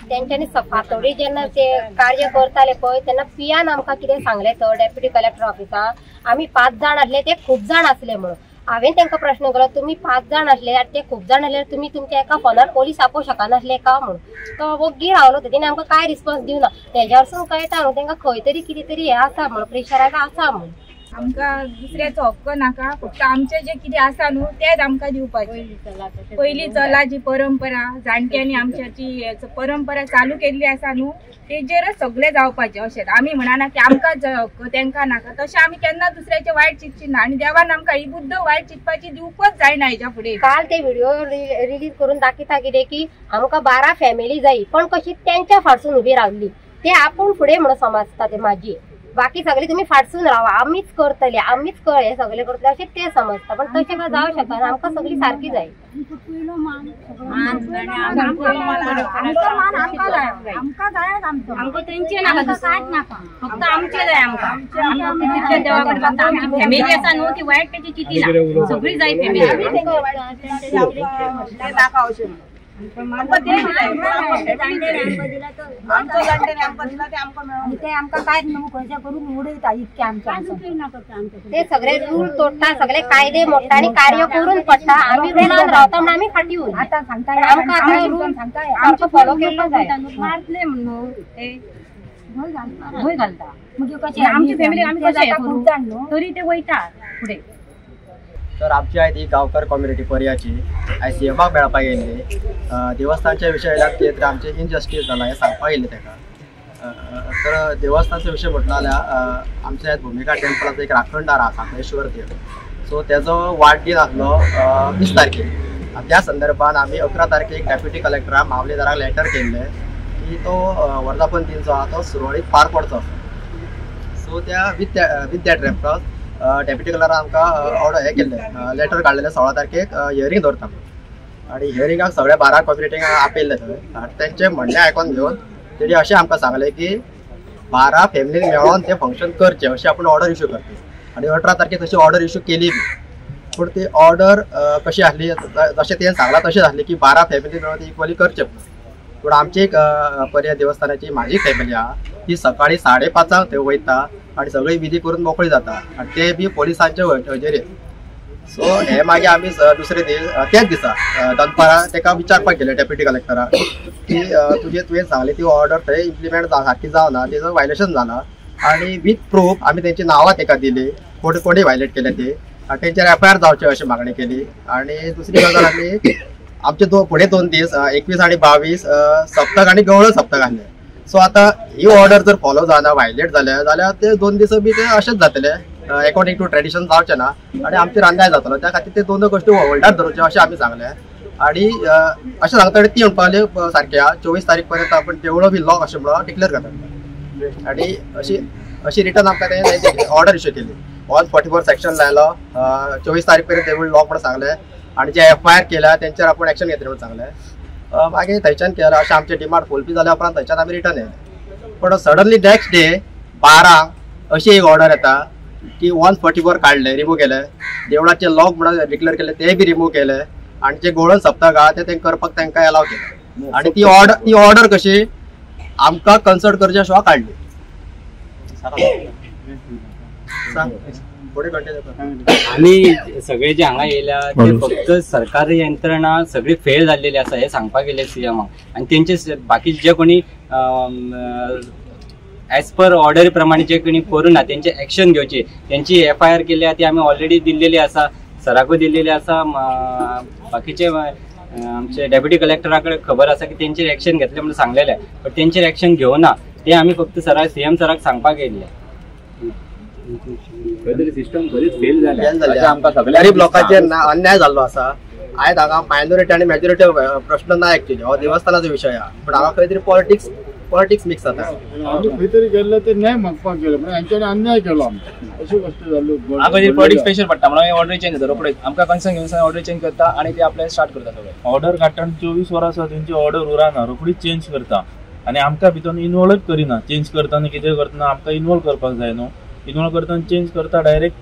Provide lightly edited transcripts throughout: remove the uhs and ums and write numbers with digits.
तेंच्यांनी फातोडी जेन्ना ते कार्य करताले पळय तेन्ना पियान आमकां कितें सांगलें तर डेप्युटी कलेक्टर ऑफिसान आमी 5 जाण आसले ते खूब जाण आसले म्हणून. हांवें तांकां प्रश्न केलो तुमी 5 जाण आसले आनी ते खूब जाण आसले तुमी तुमच्या एका फोनार पोलीस आपोवंक शकनासले का म्हणून. तो वोग्गी रावलो तेणी आमकां कांय रिस्पॉन्स दिवना. तेज्या वरसून कळटा न्हू तांकां खंय तरी कितें तरी हें आसा म्हणून प्रेशराक आसा म्हणून. आमकां दुसऱ्याचो हक्क नाका, फक्त आमचें जें कितें आसा न्हू तेंच आमकां दिवपाचें. पयलीं चला जी परंपरा जाणट्यांनी आमच्याची परंपरा चालू केल्ली आसा न्हू तेजेरच सगळें जावपाचें. अशेंच आमी म्हणना की आमकां हक्क तेंकां नाका, तशें आमी केन्ना दुसऱ्याचें वायट चिंतची ना आनी देवान आमकां ही बुद्द वायट चिंतपाची दिवपच जायना हेच्या फुडें. काल ते व्हिडिओ रिलीज करून दाखयता कितें की आमकां 12 फॅमिली जायी पण कशी तेंच्या फाटसून उबी रावली ते आपूण फुडें म्हणून समजता ते माझी बाकी सगळे तुम्ही फाटसून रावा आमीच करतले आमीच हे सगळे करतले अशें ते समजता. पण तशें काय जावं शकना, आमकां सगळी सारकी जाय. आमकां तेंचे नाका, कांयच नाका, फक्त आमचे जाय. आमकां आमकां देवा कडेन मागता. आमची फॅमिली आसा न्हू ती वायट तेची चिंतिना, सगळी जाय फॅमिली. ते सगळे रूल तोडटा, सगळे कायदे मोडटा आनी कार्य करून पडटा. आमी रुलान रावता म्हणून आमी फाटी उरता. आतां सांगता आमकां आतां रूल आमकां फॉलो केल्लो जाय. मारतले म्हणून ते भंय घालता. आमची फॅमिली आमी कशें करूं तरी ते वयता फुडें. तर आमची आयज ही गांवकर कम्युनिटी पर्याची आयज सी एमाक मेळपाक येयल्ली. देवस्थानच्या विशय आयल्यार ते तर आमचें इनजस्टीस जाला हें सांगपाक येयल्लें ताका. तर देवस्थानचो विशय म्हटलो जाल्यार आमच्या आयज भुमिका टेम्पलाचो एक राखणदार आसा साखळेश्वर देव. सो तेजो वाडदीस आसलो 20 तारखेक. त्या संदर्भान आमी 11 तारखेक डेप्युटी कलेक्टराक मामलेदाराक लेटर केल्लें की तो वर्धापन दिन जो आसा तो सुरळीत पार पडचो. सो त्या with that reference deputy कलेक्टरान आमकां ऑर्डर हें केल्लें, लेटर काडलेलें 16 तारखेक हियरींग दवरता आनी हियरिंगाक सगळ्या 12 कम्युनिटींक आपयल्लें थंय. आनी तेंचें म्हणणें आयकोन घेवन तेणी अशें आमकां सांगलें की 12 फॅमिलीन मेळोन तें फंक्शन करचें अशें आपूण ऑर्डर इशू करता. आनी 18 तारखेक तशी ऑर्डर इशू केली बी पूण ती ऑर्डर कशी आसली जशें तेणें सांगलां तशें आसली की 12 फॅमिली मेळोन ती इक्वली करचें म्हणून. पूण आमची एक पर्या देवस्थानाची म्हाजी फॅमिली आहा ती सकाळी 5:30 थंय वयता आनी सगळी विधी करून मोकळी जाता आनी ते बी पोलिसांचे हजेरेर. सो हे मागीर आमी दुसरे दीस त्याच दिसा दनपारां ताका विचारपाक गेले डेप्युटी कलेक्टराक की तुजें तुवें सांगली ती ऑर्डर थंय इम्प्लिमेंट सारकी जावना, तेजो वायलेशन जाला आनी वीथ प्रूफ आमी तेंची नांवां ताका दिली कोणी कोणी वायलेट केल्या ती आनी तेंचेर एफ I R जावची अशी मागणी केली. आनी दुसरी गजाल आमी आमचे फुडें 2 दीस 21 आनी 22 सप्तक आनी गवळ सप्तक आसले. सो आतां ही ऑर्डर जर फॉलो जायना वायलेट जाल्या जाल्यार ते 2 दीस बी ते अशेंच जातले एकॉर्डिंग टू ट्रेडिशन जावचें ना आनी आमचेर अन्याय जातलो. त्या खातीर ते दोन गोश्टी होल्डार धरच्यो अशें आमी सांगलें. आनी अशें सांगता ती म्हणपाक लागली सारकें आहा 24 तारीख पर्यंत आपूण देवळो बी लॉक अशें म्हणून डिक्लेअर करता. आनी अशी अशी रिटर्न आमकां तें ऑर्डर इशू केली. 144 सेक्शन लायलो, 24 तारीख पर्यंत देवूळ लॉक म्हणून सांगलें आनी जे एफ I R केल्या तेंचेर आपूण एक्शन घेतले म्हणून सांगलें. मागीर थंयच्यान केलें अशें आमचें डिमांड फुलफील जाल्या उपरांत थंयच्यान आमी रिटर्न येयले. पूण सडनली नेक्स्ट डे 12 अशी एक ऑर्डर येता की 144 काडले, रिमूव केले, देवळाचे लॉक म्हणून डिक्लेअर केले ते बी रिमूव केले आनी जे गोल्डन सप्तक आहा ते तेंकां करपाक तांकां एलाव केलें. आनी ती ऑर्डर कशी आमकां कन्सल्ट करच्या शिवाय काडली. आमी सगळे जे हांगा येयल्या ते फक्त सरकारी यंत्रणा सगळी फेल जाल्लेली आसा हे सांगपाक गेले सीएमाक. आनी तेंचे बाकीचे जे कोणी एज पर ऑर्डर प्रमाणे जे कोणी करूं ना तेंचे एक्शन घेवची. तेंची एफ I R केल्या ती आमी ऑलरेडी दिल्लेली आसा, सराकूय दिल्लेली आसा, बाकीचे आमचे डेप्युटी कलेक्टरा कडेन खबर आसा की तेंचेर एक्शन घेतले म्हणून सांगलेले, बट तेंचेर एक्शन घेवना ते आमी फक्त सराक सीएम सराक सांगपाक येयल्ले. सिस्टम बरीच फेल जाल्या, गरीब लोकांचेर अन्याय जाल्लो आसा. आयज हांगा मायनॉरिटी आनी मेजॉरिटी प्रश्न ना, एक्चुअली हो देवस्थानाचो विशय आहा, पूण हांगा खंय तरी पॉलिटिक्स मिक्स जाता. आमी खंय तरी गेल्ले ते न्याय मागपाक गेले म्हणून हेंच्यांनी अन्याय केलो आमकां, अशी गोश्ट जाल्ली. आमकां पॉलिटिक्स प्रेशर पडटा म्हणून ऑर्डर चेंज जाता रोखडेच. आमकां कन्सर्न घेवन ऑर्डर चेंज करता आनी ते आपल्याला स्टार्ट करता सगळें. ऑर्डर काडटा 24 वरां आसा तेंची ऑर्डर उरना, रोखडीच चेंज करता आनी आमकां भितर इनवॉल्वच करिना. चेंज करतना कितें करतना आमकां इनवॉल्व करपाक जाय न्हू, इनवॉल्व करतना चेंज करता डायरेक्ट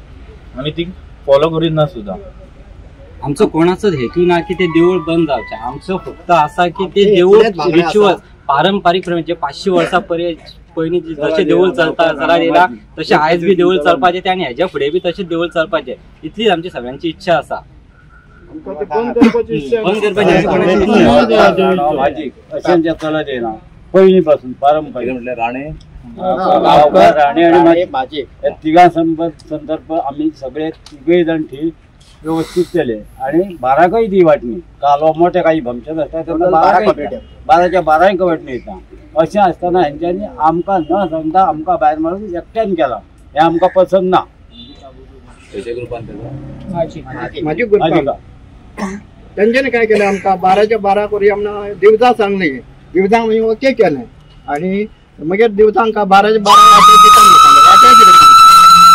आनी ती फॉलो करिना सुद्दां. आमचो कोणाचोच हेतू ना की ते देवूळ बंद जावचें, आमचो फक्त आसा की ते देवूळ रिच्युअल्स पारंपारीक प्रमाणे जे 500 वर्सां पयलीं जशें देवूळ चलता चलत येयला तशें आयज बी देवूळ चलपाचें तें आनी हेज्या फुडें बी तशें देवूळ चलपाचें, इतलीच आमची सगळ्यांची इच्छा आसा. बंद करपाची अशें चलत येयला पयलीं पासून पारंपारीक म्हटल्यार राणे गांवकार राणे आनी माजी हे तिगां संदर्भ आमी सगळे तिगूय जाण थंय व्यवस्थीत केले आनी बाराकय दी वांटणी कालो मोठे काही फंक्शन आसता तेन्ना 12च्या 12 वांटणी येता. अशें आसतना हेंच्यांनी आमकां न सांगता आमकां भायर मारून एकट्यान केला, हें आमकां पसंत ना. माझी ग्रुपान तेंच्यांनी काय केलें आमकां 12च्या 12 करूया म्हणून दिवजां सांगली, दिवजां आमी ओके केलें आनी मागीर दिवजांक 12च्या 12 वांटे दिता म्हणून सांगलें. वांटे दिले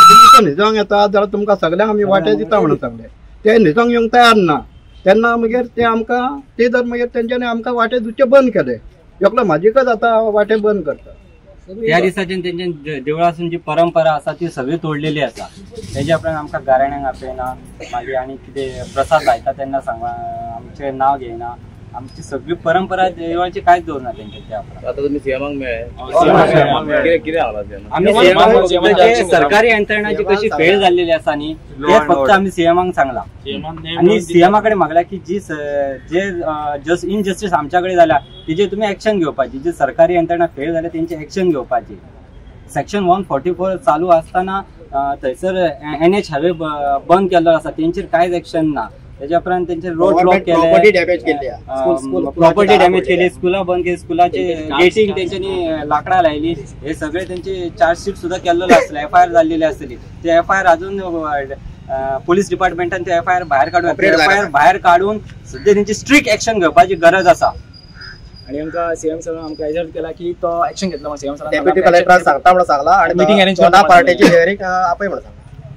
तुमकां न्हिजोंक येता जाल्यार तुमकां सगल्यांक आमी वांटे दिता म्हणून सांगलें, ते न्हिजोंक येवंक तयार ना. तेन्ना मागीर ते आमकां ते जर मागीर तेंच्यांनी आमकां वांटे दिवचे बंद केले, एकलो म्हाजीकच आतां वांटे बंद करता. त्या दिसाच्यान तेंच्या देवळासून जी परंपरा आसा ती सगळी तोडलेली आसा. तेज्या उपरांत आमकां गाराण्यांक आपयना, मागीर आनी कितें प्रसाद लायता तेन्ना सांगना, आमचें नांव घेयना, आमची सगळी परंपरा देवळाची कांयच दवरना तेंच्या. त्या उपरांत आतां तुमी सीएमाक मेळ्ळे, कितें सांगलां? आमी सीएमाक सरकारी यंत्रणा जी कशी फेल जाल्लेली आसा न्ही ते फक्त आमी सीएमाक सांगलां आनी सीएमा कडेन मागला की जी जे इनजस्टीस आमच्या कडेन जाल्या तेजेर तुमी एक्शन घेवपाची, जी सरकारी यंत्रणा फेल जाल्या तेंची एक्शन घेवपाची. सेक्शन 144 चालू आसतना थंयसर NH हायवे बंद केल्लो आसा, तेंचेर कांयच एक्शन ना. तेज्या उपरांत तेंचे रोड ब्लॉक केले, प्रॉपर्टी डॅमेज केली, स्कुलां बंद केली, स्कुलाचे गेटींग तेंच्यांनी लाकडां लायली, हे सगळे तेंचे चार्जशीट सुद्दां केल्लेलो आसले, एफआयआर जाल्लेली आसली. ते एफआयआर अजून पोलीस डिपार्टमेंटान ते एफआयआर भायर काडून, एफआयआर भायर काडून सद्या तेंची स्ट्रिक्ट एक्शन घेवपाची गरज आसा. आनी आमकां सीएम सरान आमकां एजर्ट केला की तो एक्शन घेतलो. सीएम सरान डेप्युटी कलेक्टराक सांगता म्हणून सांगला आनी मिटींग अरेंज पार्टीची हियरिंग आपय म्हणून सांगला.